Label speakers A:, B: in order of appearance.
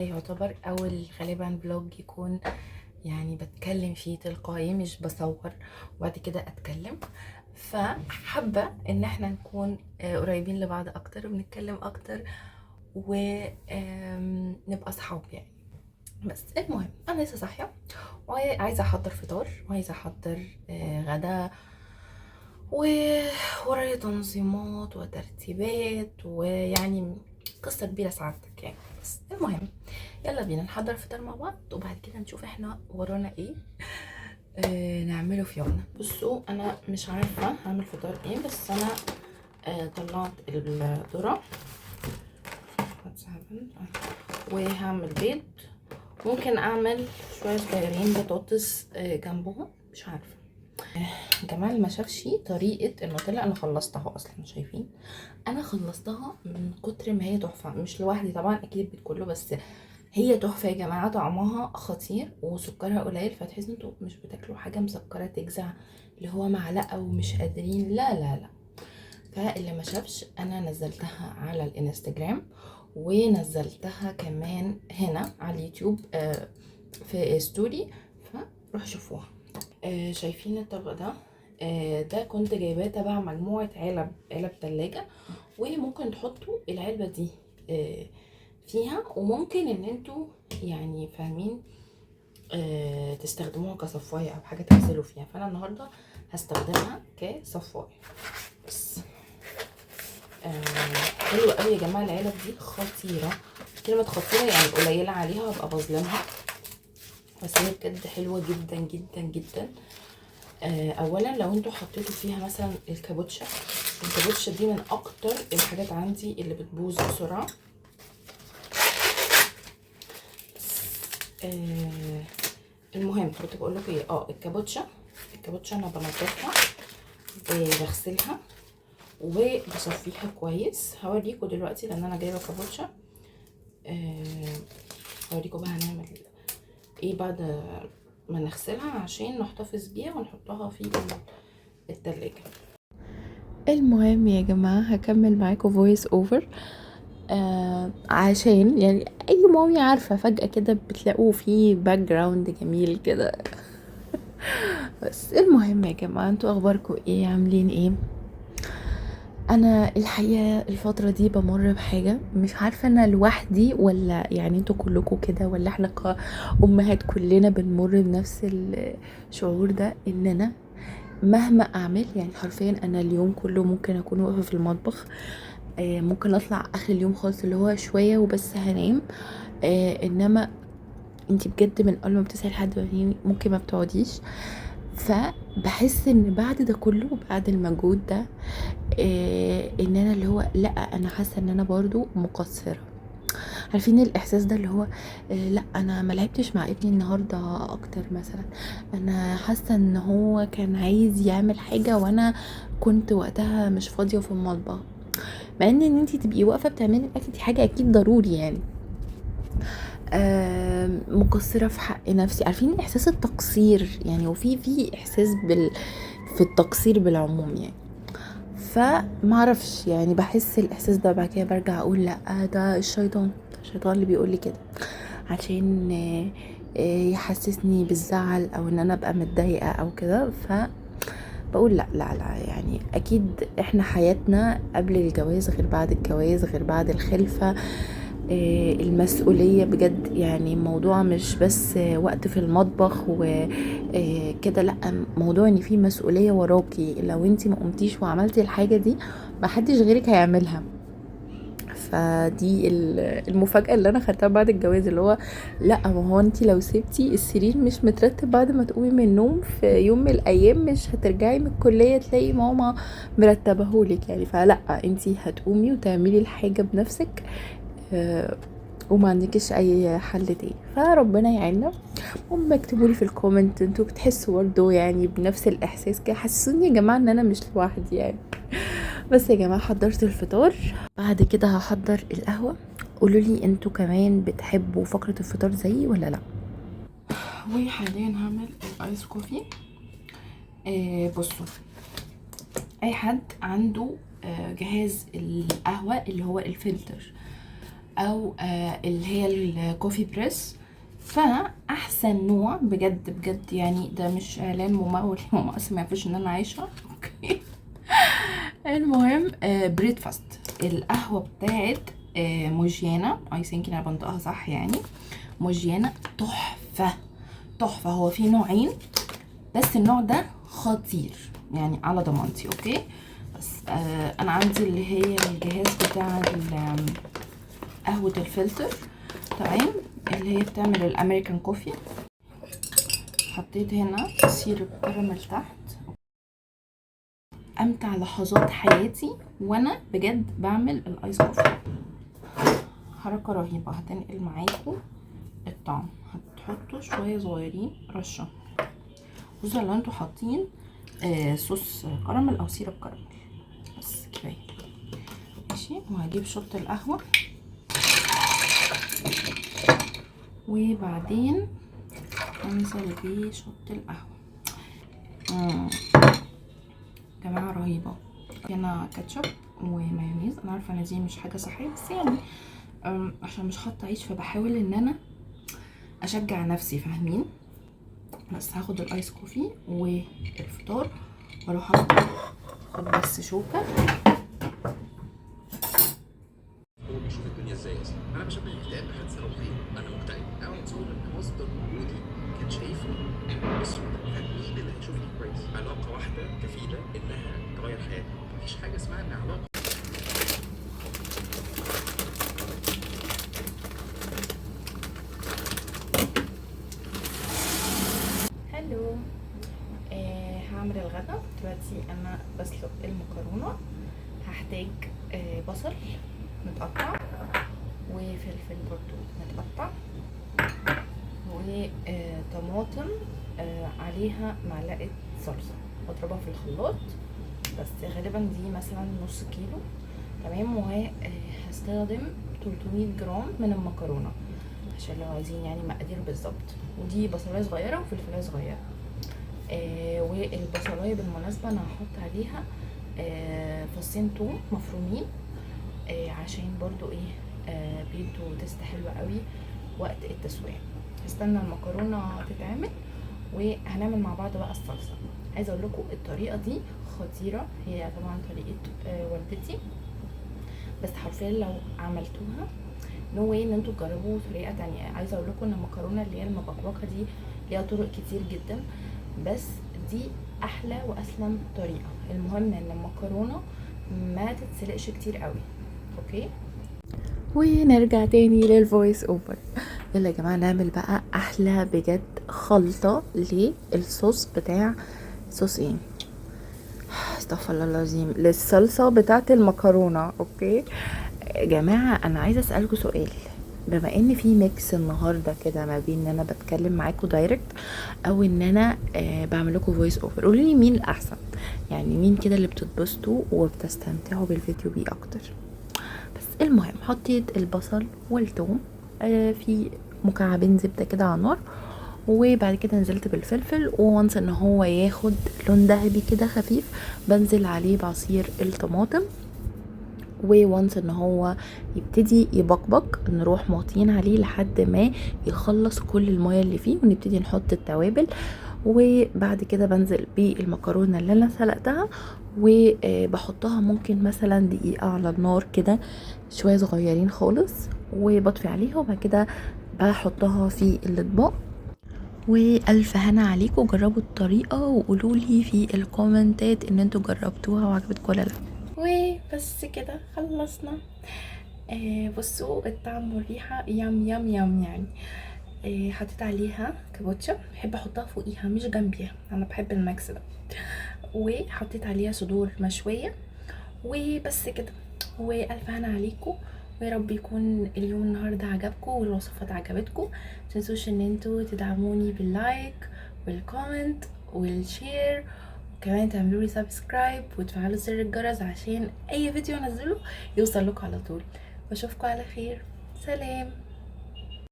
A: يعتبر اول غالبا vlog يكون يعني بتكلم فيه تلقائي، مش بصور وبعد كده اتكلم. فحابة ان احنا نكون قريبين لبعض اكتر وبنتكلم اكتر ونبقى اصحاب يعني. بس المهم انا لسه صاحية وعايزة احضر فطار وعايزة احضر غدا، وورايا تنظيمات وترتيبات ويعني قصة كبيرة سعادتك يعني. بس المهم يلا بينا نحضر فطار مع بعض وبعد كده نشوف احنا ورانا ايه نعمله في يومنا. بصوا انا مش عارفة هعمل فطار ايه، بس انا طلعت الذرة وهعمل بيض، ممكن اعمل شوية صغيرين بطاطس جنبهم، مش عارفة. جمال ما شافش طريقة النوتيلا، انا خلصتها اصلا، شايفين انا خلصتها من كتر ما هي تحفة. مش لوحدي طبعا، اكيد البيت كله، بس هي تحفة يا جماعة، طعمها خطير وسكرها قليل، فتحسوا انتوا مش بتاكلوا حاجة مسكرة تجزع اللي هو معلقة ومش قادرين، لا لا لا. فاللي ما شافش انا نزلتها على الانستجرام ونزلتها كمان هنا على اليوتيوب في story، فروح شوفوها. شايفين الطبق ده؟ ده كنت جايباه تبع مجموعة علب تلاجة، وممكن تحطوا العلبة دي فيها، وممكن ان انتوا يعني فاهمين تستخدموها كصفاية او حاجة تغسلوا فيها. فانا النهاردة هستخدمها كصفاية بس. حلوة قوي يا جماعة العلب دي، خطيرة. كلمة خطيرة يعني قليلة عليها، هبقى بظلمها، بس هي بجد حلوة جدا جدا جدا. اولا لو انتوا حطيتوا فيها مثلا الكابوتشا، الكابوتشا دي من اكتر الحاجات عندي اللي بتبوظ بسرعة. المهم كنت بقول لكم ايه، الكابوتشا انا بنضفها وبغسلها وبصفيها كويس. هوريكم دلوقتي لان انا جايبه كابوتشا. هوريكم بقى هنعمل ايه بعد ما نغسلها عشان نحتفظ بيها ونحطها في التلاجة. المهم يا جماعة هكمل معاكم voice over، عشان يعني اي مامي عارفة فجأة كده بتلاقوه في background جميل كده. بس المهم يا جماعة انتوا اخباركم ايه، عاملين ايه؟ انا الحقيقة الفترة دي بمر بحاجة مش عارفة انا لوحدي ولا يعني انتوا كلكم كده، ولا احنا كأمهات كلنا بنمر بنفس الشعور ده، ان انا مهما اعمل يعني حرفيا انا اليوم كله ممكن اكون واقفة في المطبخ، ممكن اطلع اخر اليوم خالص اللي هو شوية وبس هنام، انما انتي بجد من اول ما بتصحي لحد ما تنامي ممكن ما بتقعديش. فبحس ان بعد ده كله، بعد المجهود ده، ان انا اللي هو لا، انا حاسه ان انا برضو مقصرة. عارفين الاحساس ده اللي هو، لا انا ما لعبتش مع ابني النهارده اكتر مثلا، انا حاسه ان هو كان عايز يعمل حاجة وانا كنت وقتها مش فاضية في المطبخ، مع ان انتي تبقي واقفة بتعملي الاكل دي حاجة اكيد ضروري يعني. مقصرة في حق نفسي. عارفين احساس التقصير يعني، وفي احساس في التقصير بالعموم يعني. فما اعرفش يعني، بحس الاحساس ده بعد كده برجع اقول لا ده الشيطان اللي بيقول لي كده عشان يحسسني بالزعل او ان انا ابقى متضايقة او كده. ف بقول لا لا لا، يعني اكيد احنا حياتنا قبل الجواز غير بعد الجواز غير بعد الخلفة، المسؤولية بجد يعني الموضوع مش بس وقت في المطبخ وكده، لا موضوع ان في مسؤولية وراكي، لو انتي ما قمتيش وعملتي الحاجة دي ما حدش غيرك هيعملها. فدي المفاجأة اللي انا خدتها بعد الجواز، اللي هو لا ما هو انتي لو سبتي السرير مش مترتب بعد ما تقومي من النوم في يوم من الايام مش هترجعي من الكلية تلاقي ماما مرتبهولك يعني. فلا انتي هتقومي وتعملي الحاجة بنفسك، وما عندكيش اي حل تاني. فربنا يعيننا. المهم اكتبوا لي في ال comment انتوا بتحسوا برضه يعني بنفس الاحساس كده، حسسوني يا جماعة ان انا مش لوحدي يعني. بس يا جماعة حضرت الفطار، بعد كده هحضر القهوة. قولوا لي انتوا كمان بتحبوا فقره الفطار زيي ولا لا؟ وحاليا هعمل ال ice coffee. بصوا اي حد عنده جهاز القهوة اللي هو الفلتر او اللي هي ال coffee press. فاحسن نوع بجد بجد، يعني ده مش اعلان ممول، هم اصلا ما يعرفوش ان انا عايشه، okay. المهم Breadfast، القهوة بتاعت موجيانا، I think انا بنطقها صح يعني، موجيانا تحفة تحفة. هو في نوعين بس النوع ده خطير يعني على ضمانتي، okay. بس انا عندي اللي هي الجهاز بتاع قهوة الفلتر، تمام، اللي هي بتعمل ال American coffee. حطيت هنا syrup كراميل تحت. امتع لحظات حياتي وانا بجد بعمل ال ice coffee، حركة رهيبة. هتنقل معاكم الطعم، هتحطوا شوية صغيرين رشه، خصوصا لو انتوا حاطين صوص كراميل او syrup كراميل، بس كفاية ماشي. وهجيب shot القهوة وبعدين انزل بيه shot القهوة. جماعة رهيبة. هنا كاتشب ومايونيز، انا عارفه ان دي مش حاجة صحية بس يعني عشان مش حاطه عيش فبحاول ان انا اشجع نفسي، فاهمين؟ بس هاخد ال ice coffee والفطار واروح افطر. خد بس شوكه.
B: هو بيشوف الدنيا ازاي اصلا؟ انا بشبه الاكتئاب بحادثة روحية، انا مكتئب او متصور ان مصدر وجودي كان شايفني بالسوء ده، فمين اللي هيشوفني كويس؟ علاقة واحدة كفيله انها تغير حياتي، مفيش حاجة اسمها ان علاقة.
A: هلو، هعمل الغدا دلوقتي. انا بسلق المكرونه، هحتاج بصل متقطع وفلفل برضو متقطع وطماطم عليها معلقه صلصه، واضربها في الخلاط، بس غالبا دي مثلا نص كيلو، تمام. وهستخدم 300 جرام من المكرونه عشان لو عايزين يعني مقادير بالظبط. ودي بصلايه صغيرة وفلفلايه صغيرة. والبصلايه بالمناسبة انا هحط عليها فصين توم مفرومين، عشان برضو بيدوا taste حلو قوي وقت التسوية. هستنى المكرونه تتعمل وهنعمل مع بعض بقى الصلصه. عايزه اقول لكم الطريقة دي خطيرة، هي طبعا طريقه والدتي، بس حرفيا لو عملتوها no way ان انتوا تجربوا طريقه تانية. عايزه اقول لكم ان المكرونه اللي هي المبكبكه دي ليها طرق كتير جدا، بس دي احلى واسلم طريقه. المهم ان المكرونه ما تتسلقش كتير قوي، okay. ونرجع تاني لل voice over. يلا يا جماعة نعمل بقى احلى بجد خلطه للصوص بتاع صوص ايه، استغفر الله العظيم، للصلصه بتاعه المكرونه. okay يا جماعة، انا عايزه اسالكم سؤال، بما ان في mix النهارده كده ما بين ان انا بتكلم معاكم direct او ان انا بعمل لكم voice over، قولوا لي مين الاحسن، يعني مين كده اللي بتتبسطوا وبتستمتعوا بالفيديو بيه اكتر. بس المهم حطيت البصل والثوم في مكعبين زبدة كده على النار، وبعد كده نزلت بالفلفل، وانس ان هو ياخد لون ذهبي كده خفيف بنزل عليه بعصير الطماطم، وانس ان هو يبتدي يبقبق نروح موطيين عليه لحد ما يخلص كل المية اللي فيه، ونبتدي نحط التوابل. وبعد كده بنزل بالمكرونه اللي انا سلقتها وبحطها ممكن مثلا دقيقة على النار كده شوية صغيرين خالص، وبطفي عليها، وبعد كده بحطها في الاطباق. والف هنا عليكم، جربوا الطريقة وقولوا لي في الكومنتات ان انتوا جربتوها وعجبتكم ولا لا. وبس كده خلصنا. بصوا الطعم والريحه yum yum yum يعني. حطيت عليها كابوتشا، بحب احطها فوقيها مش جنبيها، انا بحب ال mix ده. وحطيت عليها صدور مشوية وبس كده. والف هنا عليكم، ويا رب يكون اليوم النهارده عجبكم والوصفات عجبتكم. متنسوش ان انتوا تدعموني بال like وال comment وال share، وكمان تعملوا لي subscribe وتفعلوا زر الجرس عشان اي فيديو انزله يوصل لكم على طول. واشوفكم على خير، سلام.